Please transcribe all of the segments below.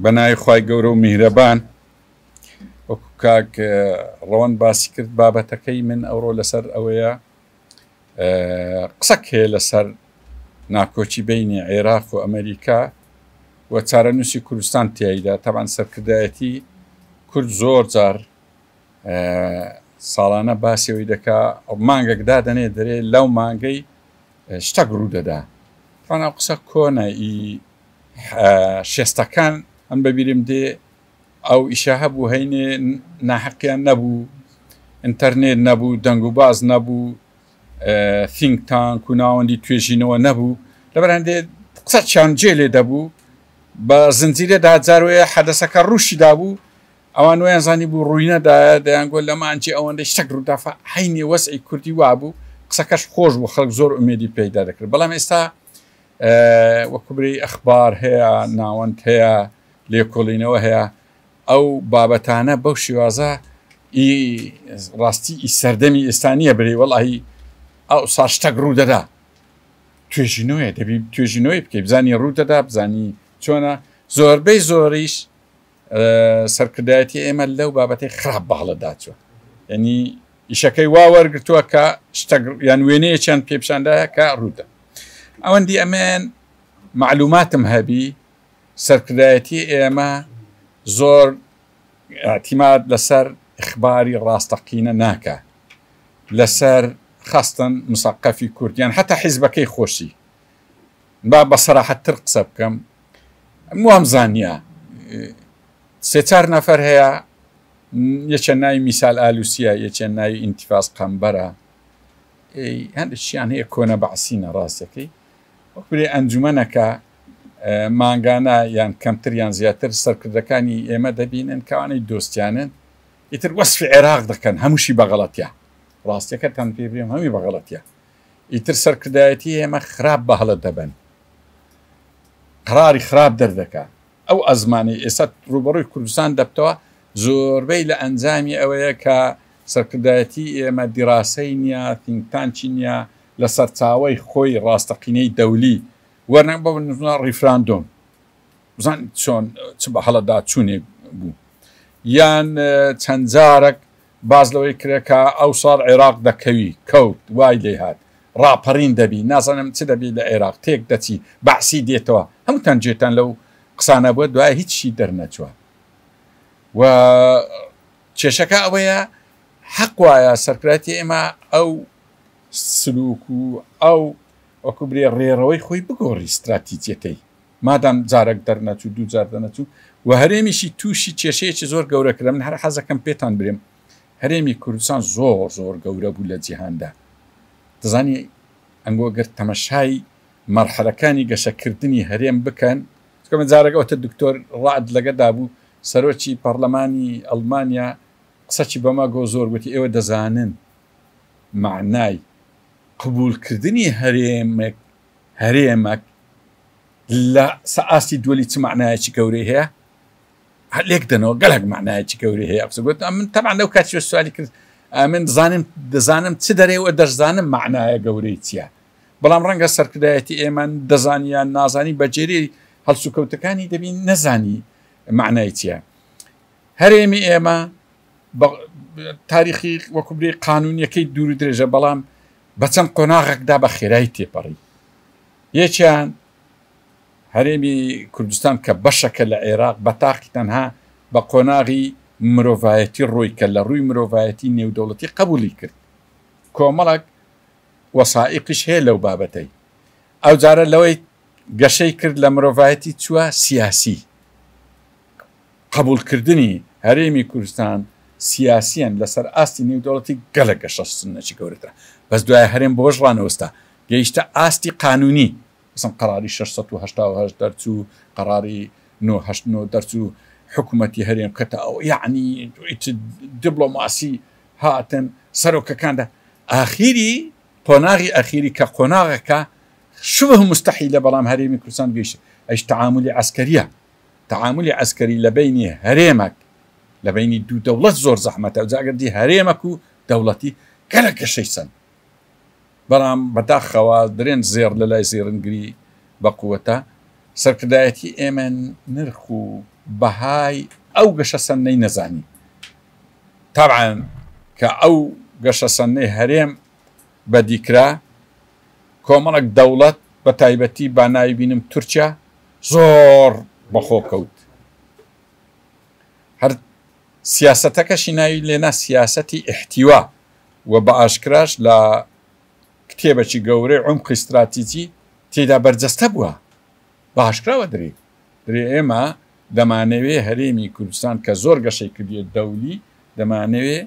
بە ناوی خوای گەورە و میهرەبان. وەکو کاک ڕەوەند باسی کرد بابەتەکەی من ئەوڕۆ لەسەر ئەوەیە قسەک هەیە لەسەر ناکۆکی بینی عێراق و ئەمریکا و چارەنووسی کوردستان تیایدا. تەبعەن سەرکردایەتی کورد زۆر جار ساڵانە باسی ئەوەی دەکا، مانگێک دادەنێ دەرێ لەو مانگەی شتەک ڕوو دەدا. تەبعەن ئەو قسە کۆنە ئی شێستەکان ئەم بەبیرم دێ ئەو ئیشە هەبوو، هەینێ ناحەقیان نەبوو، ئینتەرنێت نەبوو، دەنگ و باز نەبوو، ثینک تانک و ناوەندی توێژینەوە نەبوو، لەبەر هەندێ قسەچیان جێ لێ دەبوو بە زنجیرەدا جاروەیە حەدەسەکە ڕووشی دابوو، ئەوان ویان زانی بوو ڕووی نەدایە، دەیانگۆ لە مانجی ئەوەندەی شتەک ڕوودافە هەینێ وەزعی کوردی وابوو، قسەکەش خۆش بوو، خەڵک زۆر ئومێدی پەیدا دەکرد. بەڵام ئێستا وەکو برێی ئەخبار هەیە، ناوەند هەیە، لێکۆڵینەوە هەیە، ئەو بابەتانە بەو شێوازە ئی ڕاستی ئی سەردەمی ئێستا نییە برێ وەڵاهی ئەو سا شتەک ڕوو دەدا. توێژینەوەیە، دەبی توێژینەوەی بکەی بزانی ڕوو دەدا، بزانی چۆنە. زۆربەی زۆریش سەرکردایەتی ئێمە لەو بابەتەی خراپ بەهەڵەدا چووە، یعنی ئیشەکەی وا وەرگرتووە کە شتەک یان وێنەیەکیان پێ پیشاندایە کە ڕوودە. ئەوەندی ئەمێن معلوماتم هەبی سەرکردایەتی ئێمە زۆر اعتماد لەسەر ئیخباری ڕاستەقینە ناکا لەسەر خەستن مسەقەفی کورد یان حتا حیزبەکەی خۆشی. با بە سەراحەتتر قسە بکەم، وام زانیە سێ چار نەفەر هەیە، یەکێ ناوی میسال ئالوسیە، یەکێ ناوی ئینتیفاز قەمبەرە، هەندێکیان هەیە کۆنە بەعسینە ڕاستەکەی وەکورێ ئەنجومەنەکە مانگانە یان کەمتر یان زیاتر سەرکردەکانی ئێمە دەبینن کەوانەی دۆستیانن، ئیتر وەسفی عێراق دەکەن هەمووشی بەغەڵەتە. ڕاستیەکەتان پێ برێم هەمووی بەغەڵەتە. ئیتر سەرکردایەتی ئێمە خراپ بەهەڵە دەبەن، قەراری خراپ دەردەکا. ئەو ئەزمانەی ئێستا ڕووبەڕووی کوردستان دەبتەوە زۆربەی لە ئەنجامی ئەوەیە کە سەرکردایەتی ئێمە دیراسەی نییە، ثینک تانکی نییە، لە سەرچاوەی خۆی ڕاستەقینەی دەولی وەرنە بۆ نمونە ڕیفراندۆم بزان چۆن چ بە هەڵەدا چوونێک بوو، یان چەند جارێک باس لەوەی کرا کە ئەوساڵ عێراق دەکەوی، کەوت، وای لێ هات، ڕاپەڕین دەبی، نازانم چ دەبی لە عێراق، تێک دەچی، بەعسی دێتەوە، هەمووتان گوێتان لەو قسانە بووە، دوای هیچی دەرنەچووە و کێشەکە ئەوەیە حەق وایە سەرکردایەتی ئێمە ئەو سلوک و ئەو وەکو برێ ڕێڕەوەی خۆی بگۆڕی ستراتیجیەکەی، مادام جارەک دەرنەچوو دوو جار دەرنەچوو و هەرێمیشی تووشی کێشەیەکی زۆر گەورە کرد. من هەر حەزەکەم پێتان برێم هەرێمی کوردستان زۆر زۆر گەورە بوو لە جیهاندا. دەزانی ئەنگۆ گەر تەمەشای مەرحەلەکانی گەشەکردنی هەرێم بکەن، چونکە من جارێک ئەوتە دکتۆر ڕەعد لەگەدا بوو سەرۆکی پەڕلەمانی ئەڵمانیا قسەکی بەمە گۆ زۆر گوتی ئێوە دەزانن مەعنای قبوڵکردنی هەرێمێک هەرێمەک لە سە ئاستی دووەلی چ مەعنایەکی گەورەی هەیە؟ لێک دەنەوە گەلک مەعنایەکی گەورەی هەیە. قسە گوت من تەبعەن لەو کاتیشەوە سوالی کرد من زانم دەزانم چ دەرێ و دەشزانم مەعنایە گەورەی چییە، بەڵام ڕەنگە سەرکردایەتی ئێمە دەزانی یان نازانی بە جێری هەڵسوکەوتەکانی دەبین نەزانی مەعنای چییە. هەرێمی ئێمە تاریخی وەکو برێ قانونیەکەی دوور و درێژە، بەڵام بە چەند قۆناغێکدا بە خێرایی تێپەڕی. یەکیان هەرێمی کوردستان کە بەشەکە لە عێراق بە تاقی تەنها بە قۆناغی مرۆڤایەتی ڕۆی کە لە ڕووی مرۆڤایەتی نێودەوڵەتی قبوڵی کرد. کۆمەڵێک وەسائیقیش هەیە لەو بابەتەی. ئەوجارە لەوەی گەشەی کرد لە مرۆڤایەتی چووە سیاسی. قبوڵکردنی هەرێمی کوردستان سیاسیەن لەسەر ئاستی نێودەوڵەتی گەلەک گەشەسەندنێکی گەورەترە. بەس دوای هەرێم بەوەش ڕانەوەستا، گەیشتە ئاستی قانونی. مەسەن قەراری 688 دەرچوو، قەراری 989 دەرچوو، حکومەتی هەرێم کەتە ئەو یەعنی دیبلۆماسی هاتن سەرۆکەکاندا. ئاخیری قۆناغی ئەخیری کە قۆناغەکە شبه مستحیلە، بەڵام هەرێمی کوردستان گەیشت ئەیش تەعامولی عەسکەریە. تەعامولی عەسکەری لە بەینی هەرێمەک لە بەینی دوو دەوڵەت زۆر زەحمەتە، جا ئەگەر دی هەرێمەک و دەوڵەتی گەلەک گەشەی سەند. بەڵام بەداخەوە درێن زێڕ لە لای زێڕنگری بە قوەتە. سەرکردایەتی ئێمە نرخ و بەهای ئەو گەشەسەندنەی نەزانی. تەبعەن کە ئەو گەشەسەندنەی هەرێم بەدیکرا، کۆمەڵێک دەوڵەت بە تایبەتی با ناوی بینم تورکیا زۆر بەخۆ کەوت. هەر سیاسەتەکەشی ناوی لێنا سیاسەتی ئیحتیوا و بە ئاشکراش لە کتێبەکی گەورەی عومقی ستراتیجی تێیدا بەرجەستە بووە. بە ئاشکراوە درێ درێ ئێمە دەمانەوێ هەرێمی کوردستان کە زۆر گەشەی کردیە دەولی دەمانەوێ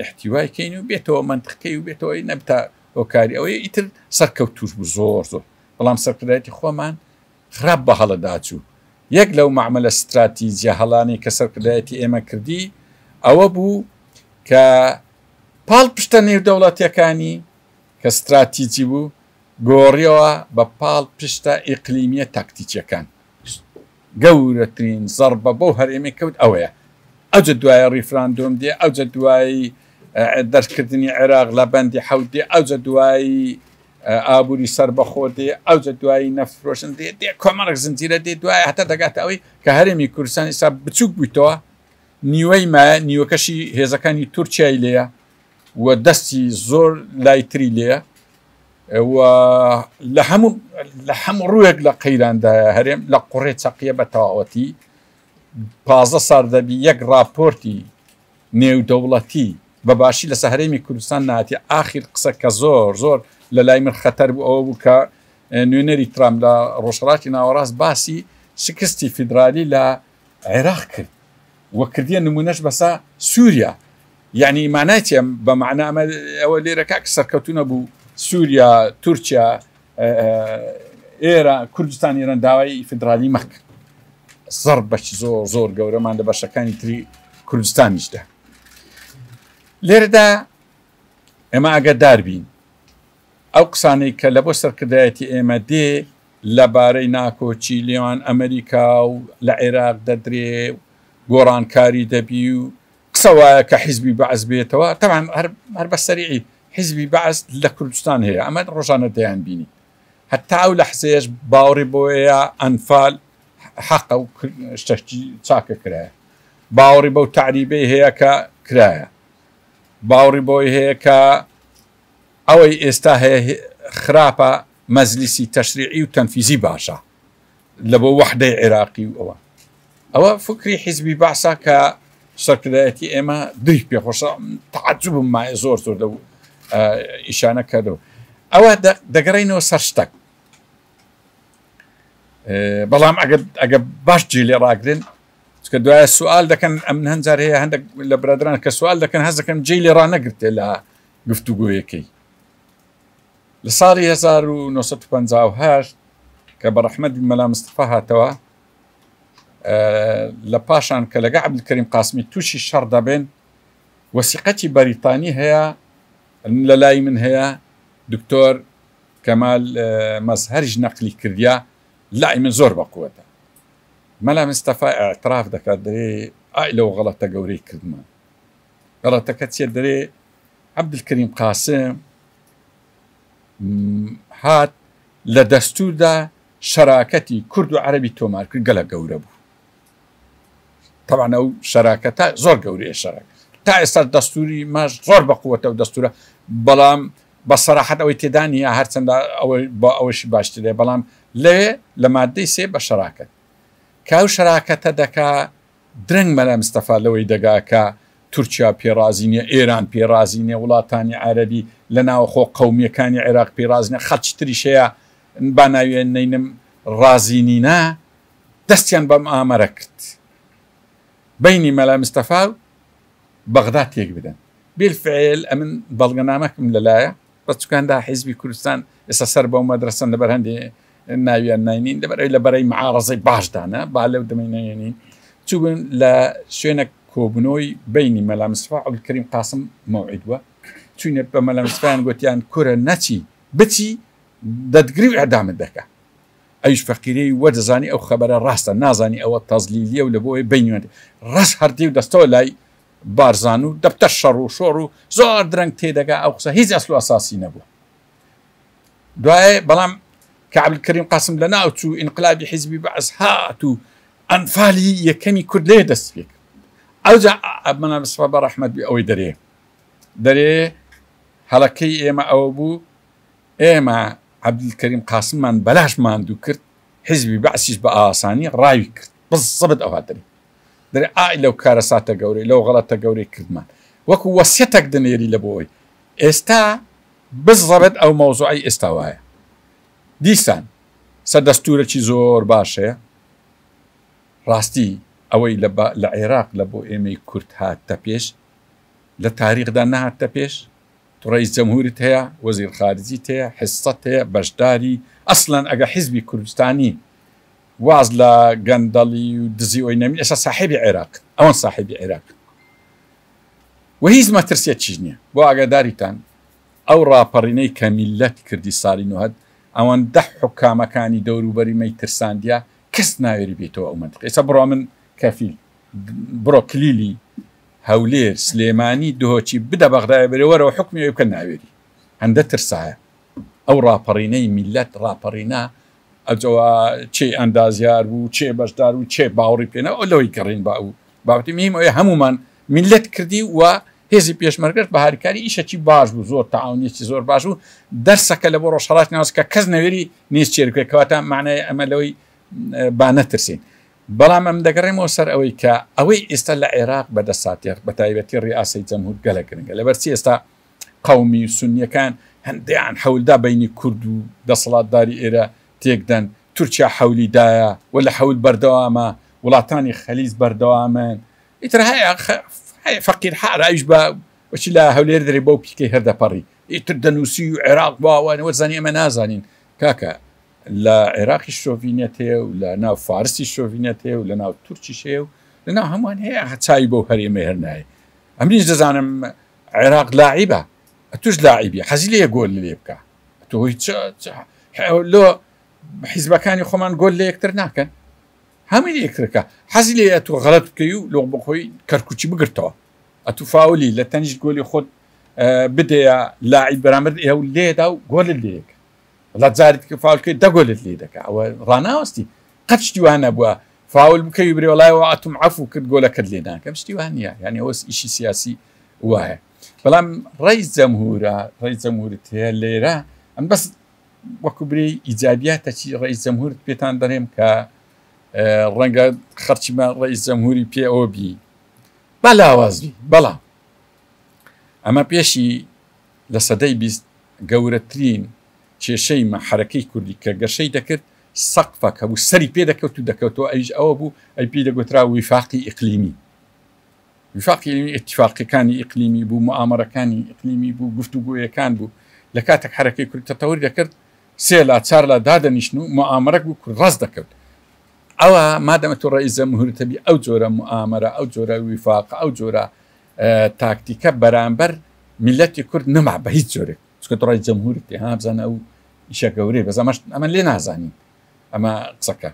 ئیحتیوای کەین و بێتەوە مەنتقەکەی و بێتەوە نەبتە هۆکاری ئەوەی ئیتر سەرکەوتوش بوو زۆر زۆر بەڵام سەرکردایەتی خۆمان خراپ بە هەڵە داچوو یەک لەو مەعمەلە ستراتیجیە هەڵانەی کە سەرکردایەتی ئێمە کردی ئەوە بوو کە پاڵ پشتە نێودەوڵەتیەکانی کە ستراتیجی بوو گۆڕیەوە بە پاڵ پشتە ئیقلیمیە تاکتیکیەکان. گەورەترین زەڕبە بەو هەرێمەی کەوت ئەوەیە. ئەوجە دوایە ڕیفراندۆم دێ، ئەوجە دوایی دەرکردنی عێراق لە بەندی حەوت دێ، ئەوجە دوایی ئابووری سەربەخۆ دێ، ئەوجە دوایی نەفت فرۆشتن دێ، دێ کۆمەڵێک زنجیرە دێ دوایە هەتا دەگاتە ئەوەی کە هەرێمی کوردستان ئیستا بچووک بوویتەوە، نیوەی مایە، نیوەکەشی هێزەکانی تورکیای لێیە و دەستی زۆر لای تری لێیە و لە هەموو لە هەموو ڕووێک لە قەیراندایە هەرێم لە قوڕێ چەقیە بە تەواوەتی 15 سال دەبی یەک راپۆرتی نێودەوڵەتی بە باشی لەسە هەرێمی کوردستان ناتی ئاخیر قسە کە زۆر زۆر لە لای من خەتەر بوو ئەوە بوو کە نوێنەری ترامپ لە ڕۆژهەڵاتی ناوەڕاست باسی شکستی فیدرالی لە عێراق کرد و کردیە نمونەش بەسە سووریا یعنی مانای چیە بە معنە ئەمە ئەوە لێرە کاک سەرکەوتو نەبوو سووریا تورکیا ئێرە کوردستان ئێران داوای فیدرالی مەک زەڕ بەش زۆر زۆر گەورەمان لە بەشەکانی تری کوردستانیشدا لێرەدا ئێمە ئاگادار بین ئەو قسانەی کە لە بۆ سەرکردایەتی ئێمە دێ لەبارەی ناکۆکی لێوان ئەمریکا و لە عێراق دەدرێ و گۆڕانکاری دەبی و قسە وایە کە حیزبی بەعس بێتەوە تەبعەن هەر بە سەریعی حیزبی بەعس لە کوردستان هەیە ئەمە ڕۆژانە دەیان بینی هەتا ئەو لەحزەیەش باوەڕی بۆیە ئەنفال حەقە و شتەکی چاکە کرایە باوەڕی بەو تەعریبەی هەیە کە کرایە باوەڕی بۆی هەیە کە ئەوەی ئێستا هەیە خراپە مەجلیسی تەشریعی و تەنفیزی باشە لە بۆ وەحدەی عێراقی و ئەوە ئەوە فکری حیزبی بەعسە کە سەرکردایەتی ئێمە دری پێخۆشە تعجبم مایە زۆر زۆر لەو ئیشانە کردو ئەوە دەگەڕینەوە سەر شتەک بەڵام ئەگەر ئەگە باش جێ لێ ڕاگرن چکە دوایە سوال دەکەن ئەم هەنجار هەیە هەندێک لە برادران کە سوال دەکەن هەز دەکەن جێ لێ ڕانەگرتێ لە گفتوگۆیەکەی لە ساڵی 1958 کە بە ڕەحمەت مەلا مستەفا هاتەوە لە پاشان کە لەگە عەبدولکەریم قاسمی تووشی شەڕ دەبێن وەسیقەتی بەریتانی هەیە لە لای من هەیە دکتۆر کەمال مەزهەریش نەقلی کردیا لای من زۆر بەقوەتە مەلا مستەفا اعتراف دەکات دەرێ ئای لەو غەڵەتە گەورەی کردمان غەڵەتەکە چیە دەرێ عەبدولکەریم قاسم هات لە دەستوردا شەراکەتی کورد و عەرەبی تۆمار کرد گەلە گەورە بوو تەبعەن ئەو شەراکەتە زۆر گەورەیە شەراک تا ئێستا دەستوری ماش زۆر بە قووەتە و دەستورە بەڵام بە سەراحەت ئەوەی تێدا نییە هەرچەندە ئەوەی بە ئەوەشی باشترێ بەڵام لەوێ لە مادەی سێ بە شەراکەت کە ئەو شەراکەتە دەکا درەنگ مەلا مستەفا لەوەی دەگا کە تورکیا پێ ڕازی نیە، ئێران پێ ڕازی نیە، وڵاتانی عەرەبی لە ناوەخۆ قەومیەکانی عێراق پێ ڕازی نیە، خەڵکی تریش هەیە با ناویان نەینم ڕازی نینە، دەستیان بە مئامەرە کرد بەینی مەلا مستەفا و بەغدا تێک بدەن. بیلفعل ئەمن بەڵگەنامەکم لەلایە بەس چونکە هەندە حیزبی کوردستان ئێستا سەر بەو مەدرەسەن لەبەر هەندێ ناویان ناینین لەبەر ئەوی لە بەرەی معارەزەی باشدانە با لەو دەمەی نەیەنین چوون لە شوێنە کۆبنۆی بینی مەلا مستەفا عەبدولکەریم قاسم مەوعید بووە چوینە بە مەلا مستەفایان گوتیان کورە نەچی بچی دەتگری و ئیعدامت دەکا ئەویش فەقیرەی وەدەزانی ئەو خەبەرە ڕاستە نازانی ئەوە تەزلیلیە و لە بۆ بینیان ڕەش هەردی و دەستەوە لای بارزان و دەبتە شەڕ و شۆڕ و زۆر درەنگ تێدەگا ئەو قسە هیچ ئەسل و ئەساسی نەبوو دوایێ بەڵام کە عەبدولکەریم قاسم لە ناو چوو ئینقلابی حیزبی بەعس هات و ئەنفالی یەکەمی کورد لێ دەست پێ کرد. ئەوجا مەلا مستەفا بە ڕەحمەت بی ئەوەی دەرێ دەرێ هەڵەکەی ئێمە ئەوە بوو ئێمە عەبدولکەریم قاسممان بەلاش ماندوو کرد حیزبی بەعسیش بە ئاسانی ڕاوی کرد بزەبت ئەوها دەرێ دەرێ ئای لەو کارەساتە گەورەی لەو غەڵەتە گەورەی کردمان وەکو وەسیەتەک دەنێری لە بۆ ئەوی ئێستا بزەبت ئەو مەوزوعەی ئێستا وایە دیسان سە دەستورەکی زۆر باش هەیە ڕاستی ئەوەی لە لە عێراق لە بۆ ئێمەی کورد هاتتە پێش لە تاریخدا نەهاتتە پێش تو ڕئیس جەمهورت هەیە وەزیر خارجیت هەیە حسەت هەیە بەشداری ئەسلەن ئەگە حیزبی کوردستانی واز لە گەندەڵی و دزی ئەوی نەمین ئێستا ساحێبی عێراق ئەوان ساحێبی عێراق و هیچ مەترسیەکیش نییە بۆ ئاگاداریتان ئەو ڕاپەڕینەی کە میللەت کردی ساڵی نۆهەد ئەوەندە حوکامەکانی دەوروبەری مەی ترساندیا کەس ناوێری بێتەوە ئەو مەنتیقە ئێستا بڕۆ من کەفیل بڕۆ کلیلی هەولێر سلێمانی دهۆکی بدە بەغدایە بەرێ وەرەوە حوکمی ئەوێ بکە ناوێری هەندە ترسایە ئەو ڕاپەڕینەی میللەت ڕاپەڕینە ئەجەوە چێ ئەندازیار بوو چێ بەشدار و چێ باوەڕی پێ نەبوو لەوەی گەڕین بە ئەو بابەتی مهم ئەوەیە هەموومان میللەت کردی و هێزی پێشمەرگەش بە هاریکاری ئیشەکی باش بوو زۆر تەعاونیەکی زۆر باش بوو دەرسەکە لە بۆ ڕۆژهەڵاتی ناوەڕاست کە کەس نەوێری نیز چێر بکرێت کەواتە معنای ئەمە لەوەی با نەترسین بەڵام ئەم دەگەڕێمەوە سەر ئەوەی کە ئەوەی ئێستا لە عێراق بەدەستاتێ بە تایبەتی ڕیاسەی جەمهور گەلە گرنگە لەبەرچی ئێستا قەومی و سونیەکان هەندیان حەولدا بەینی کورد و دەسەڵاتداری ئێرە تێکدەن، تورکیا حەولی دایە و لە حەول بەردەوامە، وڵاتانی خەلیج بەردەوامن، ئیتر هەیە هەیە فەقیر حارە ئەویش بە وەچی لە هەولێر دەرێ بەو پیکەی هەر دەپەڕی ئیتر دەنووسی و عێراق واوە وەزانی ئێمە نازانین کاکە لە عێراقی شۆڤینەت هەیە و لە ناو فارسی شۆڤینەت هەیە و لە ناو تورکیش هەیە و لە ناو هەمووان هەیە چاوی بەو هەرێمە هەر نایە ئەمنیش دەزانم عێراق لاعیبە ئەتوش لاعیبی حەزی لێیە گۆل لێ بکا ئەتۆ هیچ لۆ حیزبەکانی خۆمان گۆل لە یەکتر ناکەن هەمووی لە یەکترەکە حەزی لێ ئەتۆ غەڵەت بکەی و لۆ بەخۆی کەرکوچی بگرتەوە ئەتو فاولی لە تەنیشت گۆلی خۆت بدەیە لاعیب بەرامبەر ئێ و لێدا و گۆلت لێ یەکە وەڵا جارێک کە فاول کەی دە گۆلت لێ دەکا ئەوە ڕاناوەستی قەت شتی وا نەبووە فاول بکەوی برێ وەڵای ئەوە ئەتوم عەفو کرد گۆلەکەت لێ ناکەم شتی وا نییە یعنی ئەوە ئیشی سیاسی وایە بەڵام ڕئیس جەمهورە ڕئیس جەمهورت هەیە لێرە ئەم بەس وەکو برێ ئیجابیاتە چی ڕئیس جەمهورت پێتان دەڵێم کە ڕەنگە خەرچیمان ڕئیس جەمهوری پێ ئەوە بی با لاواز بی بەڵام ئەمە پێشی لە سەدەی 20 گەورەترین کێشەی مە حەرەکەی کوردی کە گەشەی دەکرد سەقفەک هەبوو سەری پێ دەکەوت و دەکەوتەوە ئەویش ئەوە بوو ئەوی پێی دەگوترا ویفاقی ئیقلیمی. ویفاقی ئیقلیمی ئیتیفاقیەکانی ئیقلیمی بوو، موئامەرەکانی ئیقلیمی بوو، گفتوگۆیەکان بوو. لە کاتێک حەرەکەی کورد تەتەوری دەکرد سێ لا چار لا دادەنیشتن و موئامەرەک بوو کورد ڕاست دەکەوت. ئەوە مادەمە تۆ ڕەئیس جەمهورت هەبی ئەو جۆرە موئامەرە، ئەو جۆرە ویفاقە، ئەو جۆرە تاکتیکە بەرامبەر میللەتی کورد نەما بە هیچ جۆرێک. چونکە تۆ ڕای جەمهورت تێ ها بزانە ئەو ئیشە گەورەیە بەس ئەمەش ئەمە لێ نازانین ئەمە قسەکە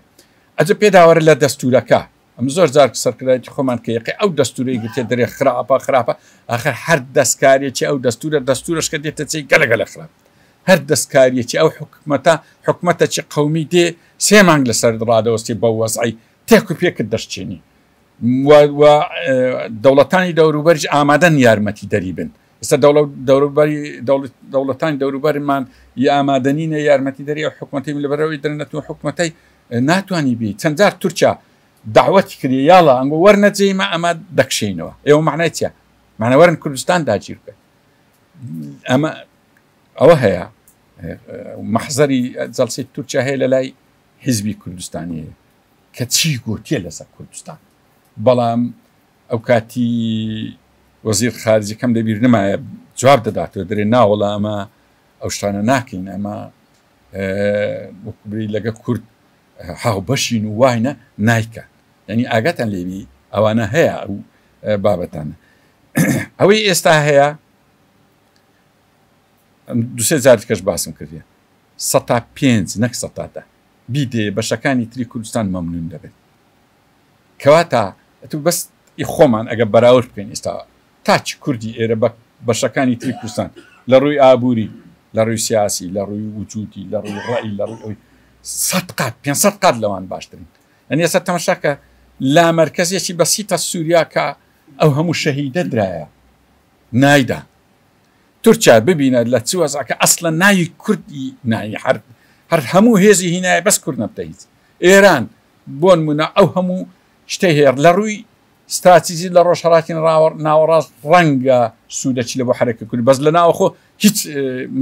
ئەجە پێداوەرە لە دەستورەکە ئەم زۆر جار سەرکردایەتی خۆمان کە یەقی ئەو دەستورەی گرتێ دەرێ خراپە خراپە آخر هەر دەستکاریەکی ئەو دەستورە دەستورەش کە دێتە چی گەلە گەلە خراپ هەر دەستکاریەکی ئەو حکومەتە حکومەتەکی قومی دێ سێ مانگ لەسەر ڕادەوەستی بەو وەزعی تێک و پێکت دەشچێنی و دەوڵەتانی دەوروبەریش ئامادەن یارمەتی دەری بن ئێستا دەوروبەری دەوڵەتانی دەوروبەرمان ی ئامادەنینە یارمەتی دەری ئەو حکومەتی لەبەرەوەی دەرنەتون حکومەتەی ناتوانانی بی چەند جار تورکیا داوەتی کردی یاڵا ئەنگۆ وەرنە جێیمە ئەمە دەکشینەوە ئێوە معنای چیە معنە وەرن کوردستان داگیر بکەن ئەمە ئەوە هەیە مەحزەری جەڵسی تورکیا هەیە لە لای حیزبی کوردستانی هەیە کە چی گۆتیە لەسەر کوردستان بەڵام ئەو کاتی وەزیر خارجەکەم لەبیر نمایە جواب دەداتەوە دەرێ ناوەڵا ئەمە ئەو شتانە ناکەین ئەمە وەکوبری لەگە کورد هاوبەشین و واینە نایکە یعنی ئاگاتان لێبی ئەوانە هەیە ئەو بابەتانە ئەوەی ئێستا هەیە دوسێ جارکەش باسم کردە سە پێنج نەک سەتاتە بیدێ بەشەکانی تری کوردستان مەمنون دەبن کەواتە ئەتوو بەس ئی خۆمان ئەگەر بەراورد بکەین ئێستا تاکی کوردی ئێرە بە بەشەکانی تری کوردستان لە ڕووی ئابووری لە ڕووی سیاسی لە ڕووی وجودی لە ڕووی ڕەئی لە ڕووی ئەوی سەد قات 500 قات لەوان باشترین. ئەنی ئێستا تەمەشاکە لامەرکەزێکی بەسیتە سووریا کە ئەو هەموو شەهیدە درایە نایدا. تورکیا ببینە لە چ وەزعەکە ئەسڵەن ناوی کوردی نایی هەر هەر هەموو هێزی هینایە بەس کورد نەبتە هیچ ئێران بۆنمونە ئەو هەموو شتەی هەیە لە ڕووی ستراتیجی لە ڕۆژهەڵاتی ناوەڕاست ڕەنگە سوودەچی لە بۆ حرەکە کورد بەس لە ناوەخۆ هیچ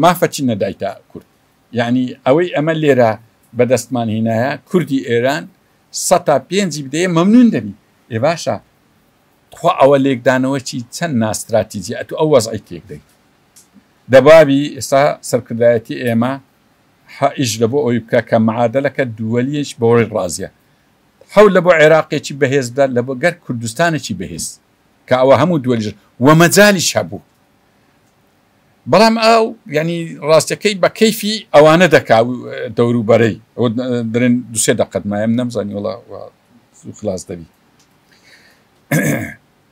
مافەچی نەدایتە کورد یعنی ئەوەی ئەمە لێرە بەدەستمان هینایە کوردی ئێران سەتا پێنجی بدەیە مەمنون دەبی ئێ باشە تخوا ئەوە لێکدانەوە چی چەند ناستراتیجی ئەتو ئەو وەزعی تێک دەی دەبابی ئێستا سەرکردایەتی ئێمە حە ئیش لە بۆ ئەوی بکە کە معادلەکە دووەلیش بەوەی ڕازیە حەول لە بۆ عێراقێکی بەهێز بدات لە بۆ گەر کوردستانێکی بەهێز کە ئەوە هەموو دووەلیش وە مەجالیش هەبوو بەڵام ئەو یعنی ڕاستەکەی بە کەیفی ئەوانە دەکا دەوروبەرەی ئەوە درێن دوسێ دەقەت مایم نەمزانی وڵا خلاص دەبی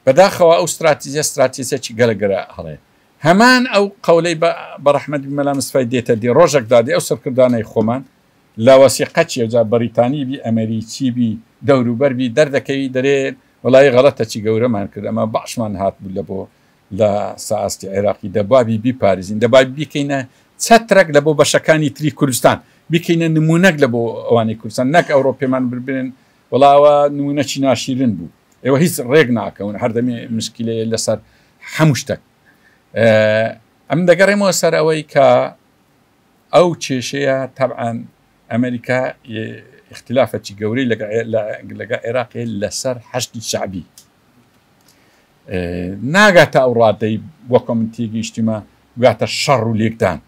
بەداخەوە ئەو ستراتیجە ستراتیجەکی گەلە گەرە هەڵەیە. هەمان ئەو قەولەی بە بە ڕەحمەت بی مەلا مستەفای دێتە دی ڕۆژەک دادێ ئەو سەرکردانەی خۆمان لە وەسیقەچی ئەوجا بەریتانی بی ئەمەریکی بی دەوروبەر بی دەردەکەوی دەرێ وەڵایی غەڵەتەکی گەورەمان کرد ئەمە باشمان هات بوو لە بۆ لە سە ئاستی عێراقی دەبا بی بیپارێزین دەبا بیکەینە چەترەک لە بۆ بەشەکانی تری کوردستان بیکەینە نمونەک لە بۆ ئەوانەی کوردستان نەک ئەوڕۆ پێمان بربرێن وەڵا ئەوە نمونەکی ناشیرن بوو ئێوە هیچ ڕێک ناکەون هەردەمێ مشکلەیە لەسەر هەموو شتەک ئەم دەگەڕێمەوە سەر ئەوەی کە ئەو کێشەیە تەبعاان ئەمریکا اختلافەکی گەورەی لەگە عێراقی لەسەر حەشدی شعبی ناگاتە ئەو ڕادەی وەکە من تێگەیشتمە بگاتە شەڕ و لێکدان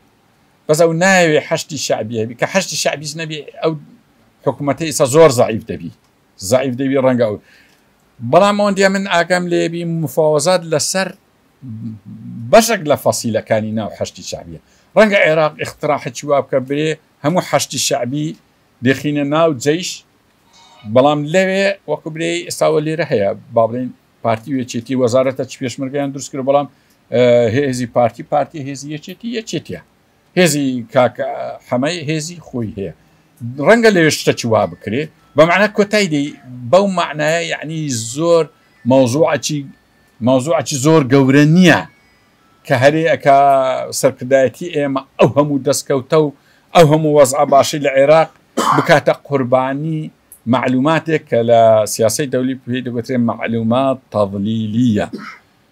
بەس ئەو نایەوێ حەشدی شەعبی هەبی کە حەشدی شەعبیش نەبی ئەو حکوومەتە ئیسا زۆر زەعیف دەبی زەعیف دەبی ڕەنگە ئەو بەڵام ئەوەندە من ئاگام لێبی مفاوەزات لەسەر بەشێک لە فەسیلەکانی ناو حەشدی شەعبیە ڕەنگە عێراق اختراحێکی وا بکە برێ هەموو حەشدی شەعبی دێخینە ناو جەیش بەڵام لەوێ وەکو برێ ئێستاوە لێرە هەیە با بڵێین پارتی و یەکێتی وەزارەتە چ پێشمەرگەیان دروست کرد بەڵام هێزی پارتی پارتی هێزی یەکێتی یەکێتیە هێزی کاک حەمەی هێزی خۆی هەیە ڕەنگە لەوێ شتەکی وا بکرێ بە معنە کۆتای دی بەو معنایە یعنی زۆر مەوزوعەکی مەوزوعەکی زۆر گەورە نییە کە هەرێ ئەکا سەرکردایەتی ئێمە ئەو هەموو دەستکەوتە و ئەو هەموو وەزعە باشەی لە عێراق بکاتە قوربانی مەعلوماتێک کە لە سیاسەی دەولی پێی دەگوترێ مەعلومات تەضلیلیە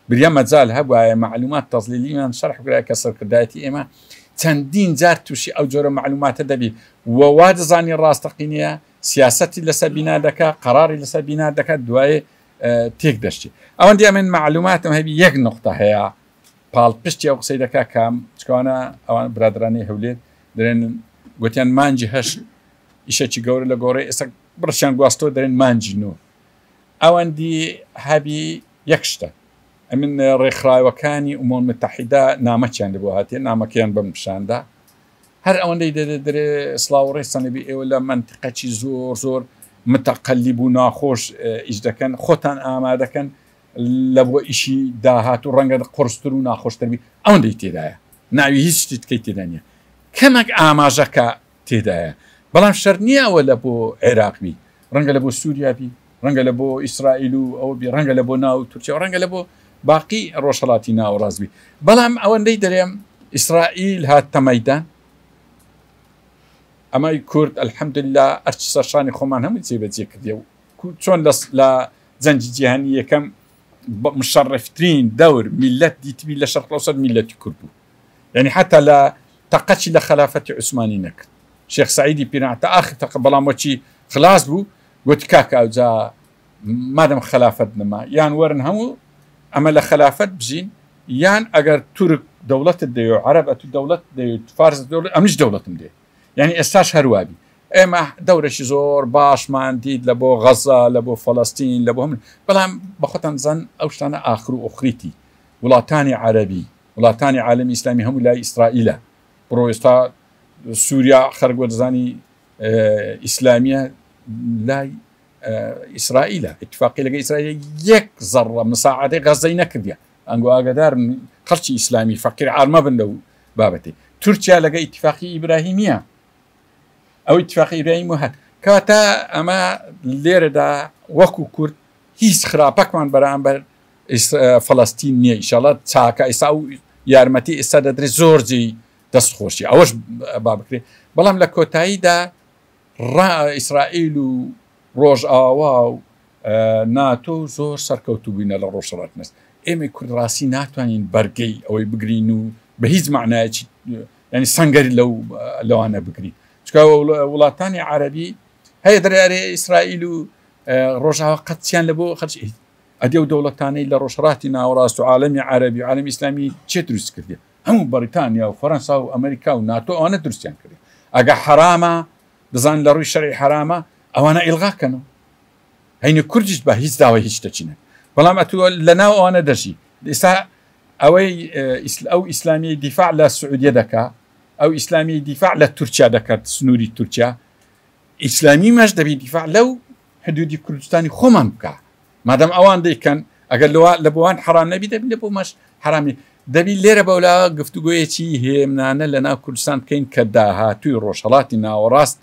بریا مەجال هەبوایە مەعلومات تەضلیلیمان شەرح بکرایە کە سەرکردایەتی ئێمە چەندین جار تووشی ئەو جۆرە مەعلوماتە دەبی و وا دەزانی ڕاستەقینەیە سیاسەتی لەسەر بینا دەکا قەراری لەسەر بینا دەکات دوایێ تێک دەشتی ئەوەندی ئەمن مەعلوماتم هەبی یەک نقطە هەیە پاڵپشتی ئەو قسەی دەکا کام چکانە ئەوان برادرانی هەولێر دەرێن گوتیان مانجی هەشت ئیشەکی گەورە لە گۆڕێ ئێستا بڕشیان گواستەوە دەرێن مانجی نۆ ئەوەندی هەبی یەک شتە ئەمن ڕێکخراوەکانی ئومۆن متحیدە نامەچیان لە بۆ هاتێ نامەکەیان بەم پیشاندا هەر ئەوەندەی دەێ درێ سڵاو ڕێزتان لێبی ئێوە لە مەنتیقەکی زۆر زۆر متەقەلیب و ناخۆش ئیش دەکەن خۆتان ئامادەکەن لە بۆ ئیشی داهات و ڕەنگە قڕستر و ناخۆشتر بی ئەوەندەی تێدایە ناوی هیچ شتی تکەی تێدا نییە کەمێک ئاماژەکە تێدایە بەڵام شەر نییە ئەوە لە بۆ عێراق بی ڕەنگە لە بۆ سووریا بی ڕەنگە لە بۆ ئیسرائیل و ئەوە بی ڕەنگە لە بۆ ناو تورکیا ڕەنگە لە بۆ باقی ڕۆژهەڵاتی ناوەڕاست بی بەڵام ئەوەندەی دەرێم ئیسرائیل هاتە مەیدان ئەمەی کورد الحمدللە ئەرچ سەرشانی خۆمان هەمووی جێبەجێ کردێ و چۆن لە جەنگی جیهانی یەکەم مشەڕفترین دەور میلەت دیتبی لە شەرق ئەوسەت میلەتی کورد بوو یعنی حتا لە تەقەچی لە خەلافەتی عوسمانی نەکرد شێخ سعیدی پیران تا ئاخر تەقە بەڵام وەچی خلاص بوو گوتی کاکە ئەوجا مادەم خەلافەت نەما یان وەرن هەموو ئەمە لە خەلافەت بژین یان ئەگەر تورک دەوڵەتت دەوێ و عەرەب ئەتو دەوڵەت دەوێ فارس دەوڵەت ئەمنیش دەوڵەتم دێ یعنی ئێستاش هەروابی ئێمە دەورەشی زۆر باشمان دیت لە بۆ غەزە لە بۆ فەلەستین لە بۆ هەموو بەڵام بەخۆتان بزان ئەو شتانە ئاخر و ئۆخریتی وڵاتانی عەرەبی وڵاتانی عالەمی ئیسلامی هەموو لای ئیسرائیلە بڕۆ ئێستا سووریا خەرک وەدەزانی ئیسلامیە لای ئیسرائیلە ئیتفاقی لەگە ئیسرائیل یەک زەڕە مساعدەی غەزەی نەکردیە ئەنگۆ ئاگادار خەڵکی ئیسلامی فەقیر عار مەبن لەو بابەتی تورکیا لەگە ئیتفاقی ئیبراهیمیە ئەو ئیتفاقی ئیبراهیم و هەر کەواتە ئەمە لێرەدا وەکو کورد هیچ خراپەکمان بەرامبەر فەلەستین نییە ئیشەڵە چاکە ئیسا و یارمەتی ئێستا دەدرێت زۆر جێی دەست خۆشی ئەوەش با بکرێت بەڵام لە کۆتاییدا ڕا ئیسرائیل و ڕۆژئاوا و ناتۆ زۆر سەرکەوتوو بووینە لە ڕۆژهەڵات نەست ئێمەی کورد ڕاستی ناتوانین بەرگەی ئەوەی بگرین و بە هیچ معنایەکی ینی سەنگەری لەو لەوانە بگرین چکە وڵاتانی عەربی هەیە دەرێ ئیسرائیل و ڕۆژاوا قەتیان لە بۆ خەرج ئەدی ئەو دەوڵەتانەی لە ڕۆژهەڵاتی ناوەڕاست و عالەمی عەرەبی و عالەمی ئیسلامی چێ دروست کردیە هەموو بەریتانیا و فەرەنسا و ئەمریکا و ناتۆ ئەوانە دروستیان کردی ئەگە حەرامە دەزان لە ڕووی شەرعی حەرامە ئەوانە ئیلغا کەنەوە هەینی کوردیش بە هیچ داوای هیچ شتەکی نەکەن بەڵام ئەتووە لە ناو ئەوانە دەژی ئێستا ئەوەی ئەو ئیسلامیی دیفاع لە سعودیە دەکا ئەو ئیسلامی دیفاع لە تورکیا دەکات سنووری تورکیا ئیسلامی مەش دەبی دیفاع لەو حدودی کوردستانی خۆمان بکا مادەم ئەوان دەیکەن ئەگەر لەوە لە بۆوان حەرام نەبی دەبی لە بۆ مەش حەرامی دەبی لێرە بەولاوە گفتوگۆیەکی هێمنانە لە ناو کوردستان بکەین کە داهاتووی ڕۆژهەڵاتی ناوەڕاست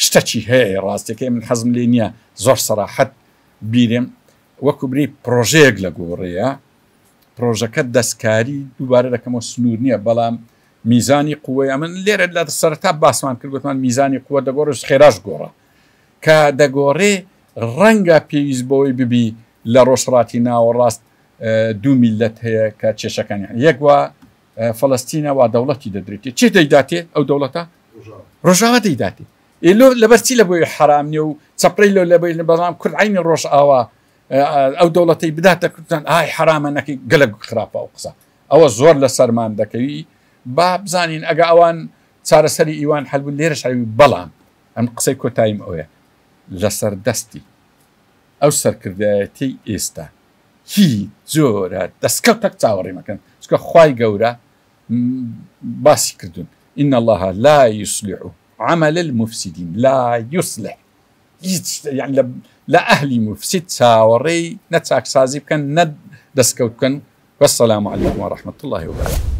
شتەکی هەیە ڕاستەکەی من حەزم لێ نییە زۆر سەراحەت بیرم وەکو بری پرۆژەیەک لە گۆڕەیە پرۆژەکە دەستکاری دووبارە دەکەمەوە سنوور نییە بەڵام میزانی قوەی ئەمن لێرە لە سەرەتا باسمان کرد گوتمان میزانی قوە دەگۆڕێت خێراش گۆڕا کە دەگۆڕێ ڕەنگە پێویست بەوەی ببی لە ڕۆژهەڵاتی ناوەڕاست دوو میللەت هەیە کە کێشەکانیان یەک وا فەلەستینە وا دەوڵەتی دەدرێتێ چێ دەیداتێ ئەو دەوڵەتە ڕۆژاوا دەیداتێ لۆ لەبەر چی لە بۆی حرام نیە و چەپڕی لۆ لە بۆی بەڵام کورد عینی ڕۆژئاوا ئەو دەوڵەتەی بداتە کوردستان ئای حرامە نەکەی گەلک خراپە ئەو قسە ئەوە زۆر لە سەرمان دەکەوی با بزانین ئەگە ئەوان چارەسەری ئیوان حەل بوو لێرەش ئەوی بەڵام ئەم قسەی کۆتاییم ئەوەیە لەسەر دەستی ئەو سەرکردایەتیەی ئێستا هیچ جۆرە دەستکەوتەک چاوەڕێ مەکەن چونکە خوای گەورە باسی کردوون ان اللە لا یصلح عمل المفسدین لا یصلح هیچ یعنی لە ئەهلی مفسد چاوەڕێی نە چاکسازی بکەن نە دەستکەوت بکەن والسلام علیکم ورحمة الله وبرکاته.